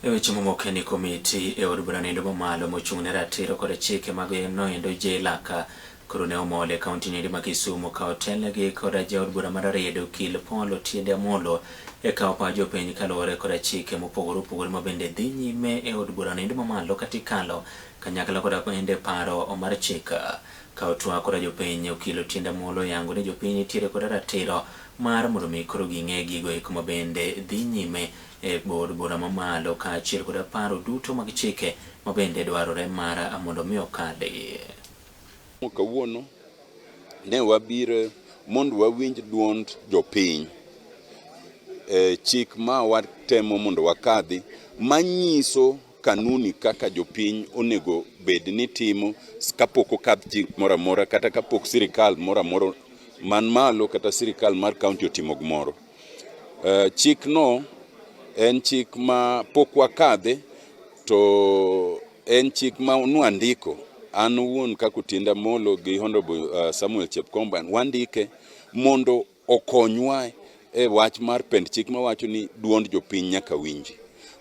E weche mamoko ni komiti e od bura noendo mamalo mochung' ne ratiro kod chike mag noendo JLAC koro ne omol e kaunti noendo ma Kisumu ka otelnegi koda jaod bura mar Ariedo Okil Paul Otiende Amolo e kawo pach jopiny kaluwore koda chike mopogore opogore ma bende dhi nyime e od bura noendo mamalo kata ikalo kanyakla koda bende paro mar chik. Ka otwak koda jopiny, Okil Otiende Amolo oyango ni jopiny nitiere koda ratiro mar mondo mi koro ging'e gigo eko ma bende dhi nyime e od bura mamalo kaachiel koda paro duto mag chike ma bende dwarore mar mondo mi okadhi. Kawuono ne wabiro mondo wawinj duond jopiny e chik ma watemo mondo wakadhi manyiso kanuni kaka jopiny onego bed ni timo kapok okadh chik moro amora kata kapok sirikal moro amora man malo kata sirikal mar kaunti otimo gimoro. Chikno en chik ma pok wakadhe to en chik ma nwandiko an owuon kaka Otiende Amolo gi Honorable Samuel Chepkomba wandike mondo okonywa e wach mar pend chik mawacho ni duond jopiny nyaka winji.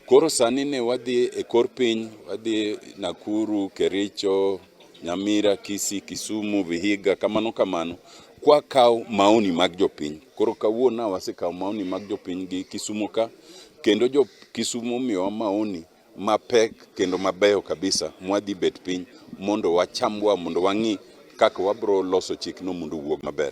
Koro sani ne wadhi e kor piny, wadhi Nakuru, Kericho, Nyamira, Kisii, Kisumu, Vihiga, kamano kamano, kwakawo maoni mag jopiny. Koro kawuono wasekawo maoni mag jopiny gi Kisumu ka, kendo jo Kisumu omiyowa maoni mapek kendo mabeyo kabisa mwadhi bet piny mondo wachambwa mondo wang'i kaka wabro loso chikno mondo owuog maber.